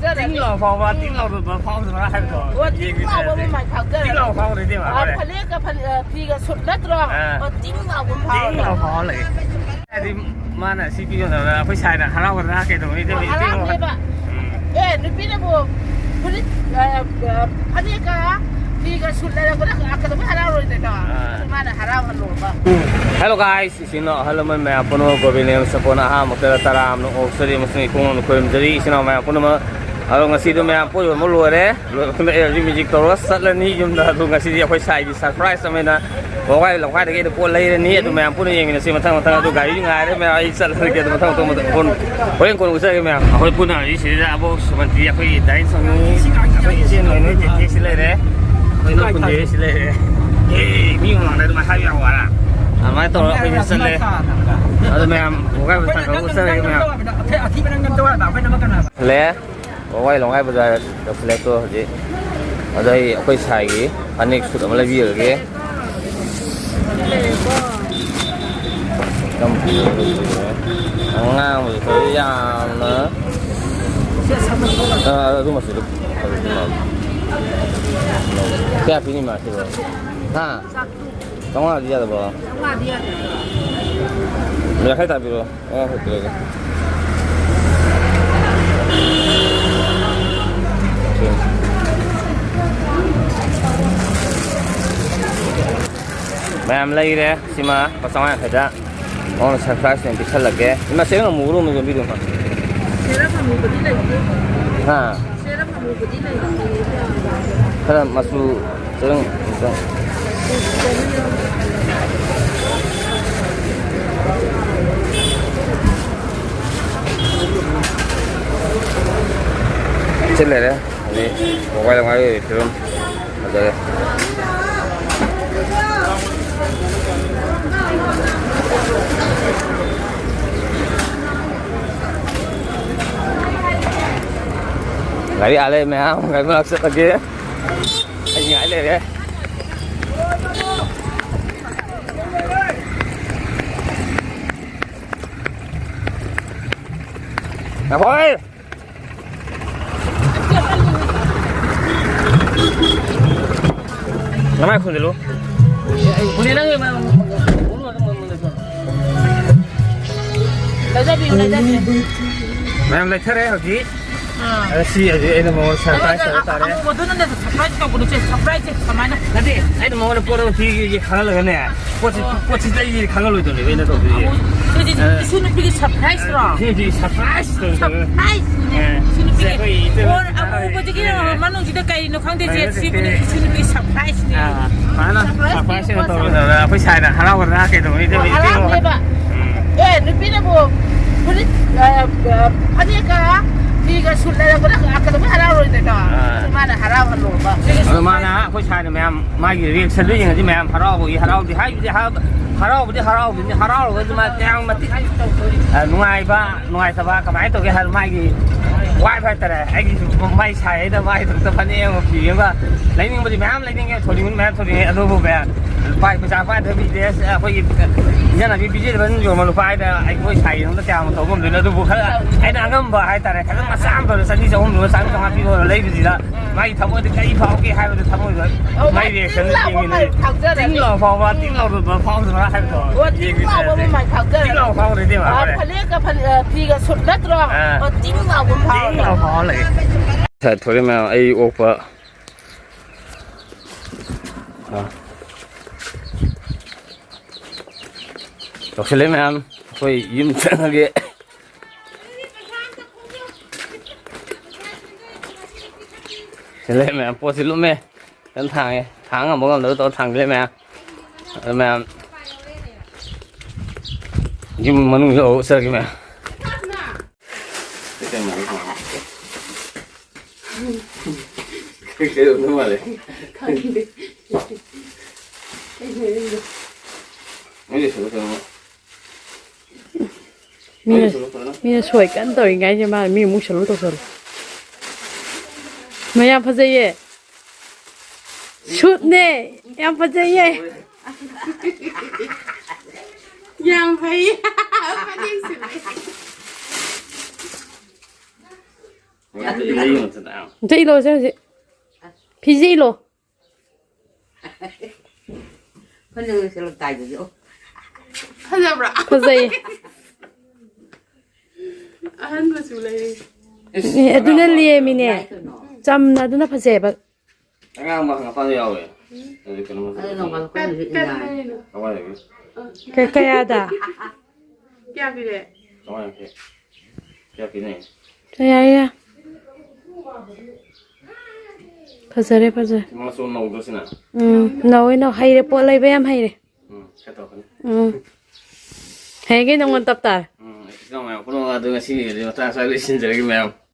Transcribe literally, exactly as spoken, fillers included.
ꯇꯤꯡ ꯂꯥꯎ ꯐꯥꯎꯕ, ꯇꯤꯡ ꯂꯥꯎꯗꯕ ꯐꯥꯎꯗꯕ꯭ꯔꯥ ꯍꯥꯏꯕꯗꯣ ꯑꯣ, ꯇꯤꯡ ꯌꯦꯡꯒꯦ ꯂꯥꯎꯕ ꯇꯧꯔꯗꯤ꯫ ꯃꯃꯥꯏ ꯐꯥꯎꯖꯔꯦ꯫ ꯇꯤꯡ ꯂꯥꯎ ꯐꯥꯎꯗꯣꯏꯅꯦꯕ, ꯑꯥ, ꯍꯣꯔꯦꯟ꯫ ꯐꯅꯦꯛꯀ ꯐꯅꯦꯛ-, ꯑ, ꯐꯤꯒ ꯁꯨꯠ ꯅꯠꯇ꯭ꯔꯣ? ꯑꯥ꯫ ꯑꯣ, ꯇꯤꯡ ꯂꯥꯎꯕ ꯇꯤꯡ ꯐꯥꯎꯔꯦ꯫ ꯂꯥꯎ ꯐꯥꯎꯔ ꯂꯩ꯫ ꯍꯥꯏꯗꯤ ꯃꯥꯅ ꯁꯤ ꯄꯤꯌꯣꯅ ꯑꯩꯈꯣꯏ ꯁꯥꯏꯅ ꯍꯔꯥꯎꯒꯗ꯭ꯔꯥ ꯀꯩꯗꯧꯕꯅꯤ, ꯑꯣ, ꯇꯤꯡ ꯂꯥꯎ ꯐꯥꯎꯔ꯫ ꯍꯔꯥꯎꯅꯦꯕ꯫ ꯎꯝ꯫ ꯑꯦ, ꯅꯨꯄꯤꯅꯕꯨ ꯐꯨꯔꯤꯠ, ꯑ, ꯑ, ꯐꯅꯦꯛꯀ ꯐꯤꯒ ꯁꯨꯠ ꯂꯩꯔꯛꯄꯗ ꯀꯩꯗꯧꯕꯩ ꯍꯔꯥꯎꯔꯣꯏꯗꯣꯏꯅꯣ? ꯑꯥ꯫ ꯑꯗꯨ ꯃꯥꯅ ꯍꯔꯥꯎꯍꯜꯂꯣꯕ꯫ Hello guys, ꯏꯆꯤꯟ ꯏꯅꯥꯎ ꯑꯍꯜ ꯂꯃꯟ ꯃꯌꯥꯝ ꯄꯨꯝꯅꯃꯛ ꯒꯣꯕꯤꯟꯗ ꯁꯄꯣꯟ ꯑꯍꯥꯟꯕ ꯃꯛꯇꯗ ꯇꯔꯥꯝꯅ ꯑꯣꯛꯆꯔꯤ ꯑꯃꯁꯨꯡ ꯏꯈꯣꯡ ꯍꯥꯝꯅ ꯈꯨꯔꯨꯝꯖꯔꯤ꯫ ꯏꯆꯤꯟ ꯏꯅꯥꯎ ꯃꯌꯥꯝ ꯄꯨꯝꯅꯃꯛ, ꯑꯗꯣ ꯉꯁꯤꯗꯣ ꯃꯌꯥꯝ ꯄꯣꯠ ꯌꯣꯟꯕ ꯂꯣꯏꯔꯦ꯫ ꯂꯣꯏꯔꯕ ꯃꯇꯨꯡꯗ ꯑꯦꯅꯔꯖꯤ ꯃ꯭ꯌꯨꯖꯤꯛ ꯇꯧꯔꯒ ꯆꯠꯂꯅꯤ ꯌꯨꯝꯗ꯫ ꯑꯗꯣ ꯉꯁꯤꯗꯤ ꯑꯩꯈꯣꯏ ꯁꯥꯏꯒꯤ ꯁꯔꯄ꯭ꯔꯥꯏꯖ ꯑꯃ ꯑꯣꯏꯅ ꯋꯥꯕꯒꯥꯏ ꯂꯝꯈꯥꯏꯗꯒꯤ ꯑꯩꯅ ꯄꯣꯠ ꯂꯩꯔꯅꯤ꯫ ꯑꯗꯨ ꯃꯌꯥꯝ ꯄꯨꯟꯅ ꯌꯦꯡꯃꯤꯟꯅꯁꯤ ꯃꯊꯪ ꯃꯊꯪ꯫ ꯑꯗꯨ ꯒꯥꯔꯤ ꯉꯥꯏꯔꯦ ꯃꯌꯥꯝ, ꯑꯩ ꯆꯠꯂꯒꯦ꯫ ꯑꯗꯨ ꯃꯊꯪ ꯃꯊꯪ ꯃꯊꯪ ꯐꯣꯟ ꯍꯣꯔꯦꯟ ꯀꯣꯟꯅ ꯎꯠꯆꯔꯒꯦ ꯃꯌꯥꯝ꯫ ꯑꯩꯈꯣꯏ ꯄꯨꯟꯅ ꯍꯧꯖꯤꯛ ꯁꯤꯗ ꯑꯕꯣꯛ ꯁꯨꯃꯟꯇꯤ, ꯑꯩꯈꯣꯏꯒꯤ ꯗꯥꯏꯟ ꯁꯪꯉꯨ, ꯑꯩꯈꯣꯏ ꯏꯆꯦ ꯅꯣꯏ ꯅꯣꯏ ꯇꯦꯛꯁꯤ ꯂꯩꯔꯦ, ꯑꯩꯈꯣꯏ ꯏꯅꯥꯎ ꯄꯨꯟꯖꯦ ꯁꯤ ꯂꯩꯔꯦ꯫ ꯑꯦ, ꯃꯤ ꯃꯃꯥꯡꯗ ꯑꯗꯨꯃꯥꯏꯅ ꯍꯥꯏꯕ ꯌꯥꯝ ꯋꯥꯔ꯫ ꯑꯗꯨꯃꯥꯏꯅ ꯇꯧꯔꯒ ꯑꯩꯈꯣꯏꯁꯦ ꯆꯠꯂꯦ꯫ ꯑꯗꯨ ꯃꯌꯥꯝ ꯋꯥꯒꯥꯏ ꯃꯊꯪ ꯈꯔ ꯎꯠꯆꯔꯒꯦ ꯃꯌꯥꯝ꯫ ꯂꯦ꯫ ꯋꯥꯕꯒꯥꯏ ꯂꯝꯈꯥꯏ ꯕꯖꯥꯔ ꯌꯧꯁꯤꯜꯂꯦꯀꯣ ꯍꯧꯖꯤꯛ꯫ ꯑꯗꯣ ꯑꯩ ꯑꯩꯈꯣꯏ ꯁꯥꯏꯒꯤ ꯐꯅꯦꯛ ꯁꯨꯠ ꯑꯃ ꯂꯩꯕꯤꯔꯒꯦ꯫ ꯑꯉꯥꯡꯕꯁꯦ ꯌꯥꯝꯅ, ꯑ, ꯑꯗꯨ ꯃꯆꯨꯗꯣ ꯐꯖꯕꯗꯤ ꯃꯥꯜꯂꯦ꯫ ꯀꯌꯥ ꯄꯤꯅꯤ ꯃꯥꯁꯤꯕꯣ? ꯍꯥ? ꯆꯥꯝꯃꯉꯥꯗꯤ ꯌꯥꯗꯕ꯭ꯔꯣ? ꯆꯥꯝꯃꯉꯥꯗꯤ ꯌꯥꯗꯦ꯫ ꯌꯥꯡꯈꯩ ꯇꯥꯕꯤꯔꯣ꯫ ꯑꯣ, ꯍꯣꯏ, ꯄꯤꯔꯒꯦ꯫ ꯃꯌꯥꯝ ꯂꯩꯔꯦ꯫ ꯁꯤꯃ ꯂꯨꯄꯥ ꯆꯥꯝꯃꯉꯥ ꯌꯥꯡꯈꯩꯗ ꯅꯉꯣꯟꯗ ꯁꯔꯄ꯭ꯔꯥꯏꯖ ꯑꯣꯏꯅ ꯄꯤꯁꯜꯂꯛꯀꯦ꯫ ꯏꯃꯥ, ꯆꯦꯔꯪ ꯑꯃꯨꯕꯗꯣ ꯑꯃꯨꯛ ꯌꯣꯝꯕꯤꯔꯣ, ꯏꯃꯥ꯫ ꯆꯦꯔꯪ ꯑꯃꯨꯕꯗꯤ ꯂꯩꯇꯦ꯫ ꯍꯥ? ꯆꯦꯔꯪ ꯑꯃꯨꯕꯗꯤ ꯂꯩꯇꯦ꯫ ꯈꯔ ꯃꯆꯨ ꯆꯦꯔꯪ ꯑꯝꯇꯪ꯫ ꯁꯤ ꯂꯩꯔꯦ꯫ ꯑꯗꯩ ꯃꯣꯕꯥꯏꯜ ꯃꯥꯒꯤ ꯐꯤꯕꯝ ꯐꯖꯔꯦ꯫ ꯒꯥꯔꯤ ꯑꯥ ꯂꯩ ꯃꯌꯥꯝ, ꯒꯥꯔꯤ ꯃꯅꯥꯛ ꯆꯠꯂꯒꯦ꯫ ꯑꯩ ꯉꯥꯏ ꯂꯩꯔꯦ꯫ ꯉꯥꯏꯈꯣꯍꯦ! ꯅꯃꯥꯏ ꯈꯨꯝꯖꯤꯜꯂꯨ꯫ ꯂꯩꯖꯕꯤꯌꯨ, ꯂꯩꯖꯕꯤꯌꯨ꯫ ꯃꯌꯥꯝ ꯂꯩꯊꯔꯦ ꯍꯧꯖꯤꯛ꯫ ꯑꯥ꯫ ꯑꯗ ꯁꯤ ꯍꯧꯖꯤꯛ ꯑꯩꯅ ꯃꯉꯣꯟꯗ surprise ꯇꯧꯕ ꯇꯥꯔꯦ꯫ ꯑꯃꯨꯕꯗꯨꯅꯅꯦ surprise ꯇꯧꯒꯅꯨꯁꯦ, surprise ꯁꯦ ꯁꯨꯃꯥꯏꯅ꯫ ꯅꯠꯇꯦ, ꯑꯩꯅ ꯃꯉꯣꯟꯗ ꯄꯣꯠ ꯑꯃ ꯄꯤꯒꯦ ꯈꯪꯍꯜꯂꯒꯅꯦ, ꯄꯣꯠꯁꯤ, ꯑꯥ꯫ ꯄꯣꯠꯁꯤ ꯂꯩꯒꯦ ꯈꯪꯍꯜꯂꯣꯏꯗꯕꯅꯦꯕ ꯑꯩꯅ ꯇꯧꯗꯣꯏꯁꯦ꯫ ꯑꯃꯨ-, ꯁꯤꯗꯤ ꯑꯥ꯫ ꯏꯁꯨ ꯅꯨꯄꯤꯒꯤ surprise ꯔꯣ? ꯁꯤꯗꯤ surprise ꯇꯧꯗꯣꯏꯅꯦ꯫ Surprise ꯅꯦ꯫ ꯑꯥ꯫ ꯏꯁꯨ ꯅꯨꯄꯤꯒꯤ꯫ ꯁꯦ, ꯑꯩꯈꯣꯏ ꯏꯇꯩꯃ ꯑꯣ, ꯑꯃꯨꯕꯁꯤꯒꯤ ꯃꯅꯨꯡꯁꯤꯗ ꯀꯩꯅꯣ ꯈꯪꯗꯦ, ꯁꯦ, ꯁꯤꯕꯨꯗꯤ ꯏꯁꯨ ꯅꯨꯄꯤꯒꯤ surprise ꯅꯦ꯫ ꯑꯥ, ꯃꯥꯅ surprise ꯅ ꯇꯧꯔꯒ ꯑꯩꯈꯣꯏ ꯁꯥꯏꯅ ꯍꯔꯥꯎꯒꯗ꯭ꯔꯥ ꯀꯩꯗꯧꯅꯤ? ꯍꯔꯥꯎꯅꯦꯕ꯫ ꯎꯝ꯫ ꯑꯦ, ꯅꯨꯄꯤꯅꯕꯨ ꯐꯨꯔꯤꯠ, ꯑ, ꯑ, ꯐꯅꯦꯛꯀ ꯐꯤꯒ ꯁꯨꯠ ꯂꯩꯔꯛꯄꯗ ꯀꯩꯗꯧꯕꯩ ꯍꯔꯥꯎꯔꯣꯏꯗꯣꯏꯅꯣ? ꯑꯥ꯫ ꯃꯥꯅ ꯍꯔꯥꯎꯍꯜꯂꯣꯕ꯫ ꯑꯗꯣ ꯃꯥꯅ ꯑꯩꯈꯣꯏ ꯁꯥꯏꯅ ꯃꯌꯥꯝ ꯃꯥꯒꯤ reaction ꯗꯨ ꯌꯦꯡꯉꯗꯤ ꯃꯌꯥꯝ ꯍꯔꯥꯎꯕꯒꯤ ꯍꯔꯥꯎꯗꯦ ꯍꯥꯏꯕꯗꯤ ꯍꯔꯥꯎ-, ꯍꯔꯥꯎꯕꯗꯤ ꯍꯔꯥꯎꯗꯣꯏꯅꯤ, ꯍꯔꯥꯎꯔꯒꯁꯨ ꯃꯥ ꯀꯌꯥꯝ ꯃꯇꯤꯛ, ꯑ, ꯅꯨꯡꯉꯥꯏꯕ ꯅꯨꯡꯉꯥꯏꯇꯕ ꯀꯃꯥꯏꯅ ꯇꯧꯒꯦ ꯍꯥꯏꯕ ꯃꯥꯒꯤ ꯋꯥꯏꯕ ꯍꯥꯏꯇꯥꯔꯦ꯫ ꯑꯩꯒꯤꯁꯨ ꯃꯥꯏ ꯁꯥꯏ ꯍꯥꯏꯅ ꯃꯥꯒꯤꯗꯃꯛꯇ ꯐꯅꯦꯛ ꯑꯃ ꯐꯤ ꯑꯃꯒ ꯂꯩꯅꯤꯡꯕꯗꯤ ꯃꯌꯥꯝ ꯂꯩꯅꯤꯡꯉꯦ, ꯊꯣꯛꯅꯤꯡꯕꯗꯤ ꯃꯌꯥꯝ ꯊꯣꯛꯅꯤꯡꯉꯦ, ꯑꯗꯨꯕꯨ ꯃꯌꯥꯝ ꯂꯨꯄꯥ ꯄꯩꯁꯥ ꯄꯥꯏꯗꯕꯤꯗ ꯑꯩꯈꯣꯏꯒꯤ ꯏꯟꯖꯥꯡ ꯅꯥꯄꯤ ꯄꯤꯖꯗꯕ ꯌꯣꯟꯕ ꯂꯨꯄꯥ ꯍꯥꯏꯗ ꯑꯩꯈꯣꯏ ꯁꯥꯏꯒꯤꯗꯃꯛꯇ ꯀꯌꯥꯝ ꯇꯧꯕ ꯉꯝꯗꯣꯏꯅꯣ? ꯑꯗꯨꯕꯨ ꯈꯔ ꯑꯩꯅ ꯑꯉꯝꯕ ꯍꯥꯏꯇꯥꯔꯦ, ꯈꯤꯇꯪ ꯃꯆꯥ ꯑꯃ ꯇꯧꯔ ꯆꯅꯤ ꯆꯍꯨꯝꯗꯨꯒ ꯆꯥꯝꯃꯔꯤ ꯆꯥꯝꯃꯉꯥ ꯄꯤꯕ ꯑꯣꯏꯔꯣ ꯂꯩꯕꯁꯤꯗ ꯃꯥꯒꯤ ꯊꯃꯣꯏꯗ ꯀꯔꯤ ꯐꯥꯎꯒꯦ ꯍꯥꯏꯕꯗꯣ ꯊꯃꯣꯏꯗ ꯑꯧ, ꯃꯥꯏ ꯃꯥ reaction ꯇꯤꯡ ꯗꯨ ꯂꯥꯎꯕ ꯌꯦꯡꯉꯤꯅꯦ꯫ ꯃꯥꯏ ꯐꯥꯎꯖꯔꯅꯤ꯫ ꯇꯤꯡ ꯂꯥꯎ ꯐꯥꯎꯕ, ꯇꯤꯡ ꯂꯥꯎꯗꯕ ꯐꯥꯎꯗꯕ꯭ꯔꯥ ꯍꯥꯏꯕꯗꯣ ꯑꯣ, ꯇꯤꯡ ꯌꯦꯡꯉꯤꯅꯦ꯫ ꯂꯥꯎꯕ ꯑꯃ ꯃꯥꯏ ꯐꯥꯎꯖꯔꯅꯤ꯫ ꯇꯤꯡ ꯂꯥꯎ ꯐꯥꯎꯔꯦ ꯏꯕꯦꯝꯃ, ꯑꯥ, ꯍꯣꯔꯦꯟ꯫ ꯐꯅꯦꯛꯀ ꯐꯅꯦꯛ-, ꯑ, ꯐꯤꯒ ꯁꯨꯠ ꯅꯠꯇ꯭ꯔꯣ? ꯑꯥ꯫ ꯑꯣ, ꯇꯤꯡ ꯂꯥꯎꯕ ꯑꯃ ꯇꯤꯡ ꯐꯥꯎꯔꯅꯤ꯫ ꯂꯥꯎ ꯐꯥꯎꯔ ꯂꯩ꯫ ꯁꯥꯏ ꯊꯣꯔꯦ ꯃꯌꯥꯝ ꯑꯩ ꯑꯣꯛꯄ꯫ ꯑꯥ꯫ ꯇꯧꯁꯤꯜꯂꯦ ꯃꯌꯥꯝ, ꯑꯩꯈꯣꯏ ꯌꯨꯝ ꯆꯪꯉꯒꯦ꯫ ꯁꯤꯜꯂꯦ ꯃꯌꯥꯝ, ꯄꯣꯠꯁꯤ ꯂꯨꯝꯃꯦ꯫ ꯀꯟꯅ ꯊꯥꯡꯉꯦ꯫ ꯊꯥꯡ ꯉꯝꯕ ꯉꯝꯗꯕ ꯇꯧꯔ ꯊꯥꯡꯖꯤꯜꯂꯦ ꯃꯌꯥꯝ꯫ ꯑꯗꯨ ꯃꯌꯥꯝ ꯌꯨꯝ ꯃꯅꯨꯡꯗ ꯍꯧꯔ ꯆꯠꯂꯒꯦ ꯃꯌꯥꯝ꯫ ꯀꯩꯗꯧꯗꯧ ꯃꯥꯜꯂꯦ? ꯈꯪꯗꯦ꯫ ꯃꯣꯏ ꯂꯣꯏꯁꯜꯂꯣ ꯀꯩꯅꯣ꯫ ꯃꯤꯅ, ꯃꯤꯅ ꯁꯣꯏ ꯀꯟꯅ ꯇꯧꯔꯤꯉꯩꯁꯦ ꯃꯥꯅ ꯃꯤ ꯑꯃꯨꯛ ꯁꯜꯂꯨ ꯇꯧꯁꯜꯂꯨ꯫ ꯃꯌꯥꯝ ꯐꯖꯩꯌꯦ꯫ ꯁꯨꯠꯅꯦ꯫ ꯌꯥꯝ ꯐꯖꯩꯌꯦ꯫ ꯌꯥꯝ ꯐꯩ꯫ ꯐꯅꯦꯛ ꯁꯨꯠꯅꯦ꯫ ꯑꯝꯇ ꯏꯜꯂꯣꯁꯦ ꯍꯧꯖꯤꯛ꯫ ꯐꯤꯖꯤꯜꯂꯣ꯫ ꯐꯅꯦꯛ ꯁꯦꯠꯂ ꯇꯥꯏꯗꯨꯗꯤ꯫ ꯑꯣ꯫ ꯐꯖꯕ꯭ꯔꯥ? ꯐꯖꯩ꯫ ꯑꯍꯟꯕꯁꯨ ꯂꯩ꯫ ꯑꯦ, ꯑꯗꯨꯅ ꯂꯦꯝꯃꯤꯅꯦ꯫ ꯌꯥꯏ ꯀꯩꯅꯣ꯫ ꯆꯝꯅ ꯑꯗꯨꯅ ꯐꯖꯩꯕ꯫ ꯑꯉꯥꯡꯕ ꯃꯄꯥꯟꯗ ꯌꯥꯎꯋꯦ꯫ ꯑꯗꯨ ꯀꯩꯅꯣ ꯑꯗꯨ ꯅꯣꯡꯃ ꯀꯠ ꯑꯩꯈꯣꯏꯅꯁꯨ ꯀꯠ ꯏꯟꯅꯔꯦ꯫ ꯂꯩꯅꯣ꯫ ꯀꯃꯥꯏꯅ ꯇꯧꯒꯦ? ꯀ- ꯀꯌꯥꯗ? ꯀꯌꯥ ꯄꯤꯔꯦ? ꯀꯃꯥꯏꯅ ꯇꯧꯒꯦ? ꯀꯌꯥ ꯄꯤꯅꯩ? ꯌꯥꯔꯦ, ꯌꯥꯔꯦ꯫ ꯐꯖꯔꯦ, ꯐꯖꯔꯦ꯫ ꯃꯆꯨ ꯅꯧꯗ꯭ꯔꯣ ꯁꯤꯅ? ꯎꯝ, ꯅꯧꯋꯦ, ꯅꯧ-, ꯍꯩꯔꯦ, ꯄꯣꯠ ꯂꯩꯕ ꯌꯥꯝ ꯍꯩꯔꯦ꯫ ꯎꯝ, ꯈꯔ ꯇꯧꯔꯛꯀꯅꯤ꯫ ꯎꯝ꯫ ꯍꯌꯦꯡꯒꯩ ꯅꯪꯉꯣꯟꯗ ꯇꯞ ꯇꯥꯔꯦ꯫ ꯎꯝ, ꯏꯆꯤꯟ ꯏꯅꯥꯎ ꯃꯌꯥꯝ ꯄꯨꯝꯅꯃꯛ ꯑꯗꯨ ꯉꯁꯤꯒꯤꯗꯤ ꯃꯇꯥꯡ ꯑꯁ꯭ꯋꯥꯏꯗ ꯂꯣꯏꯁꯤꯟꯖꯔꯒꯦ ꯃꯌꯥꯝ꯫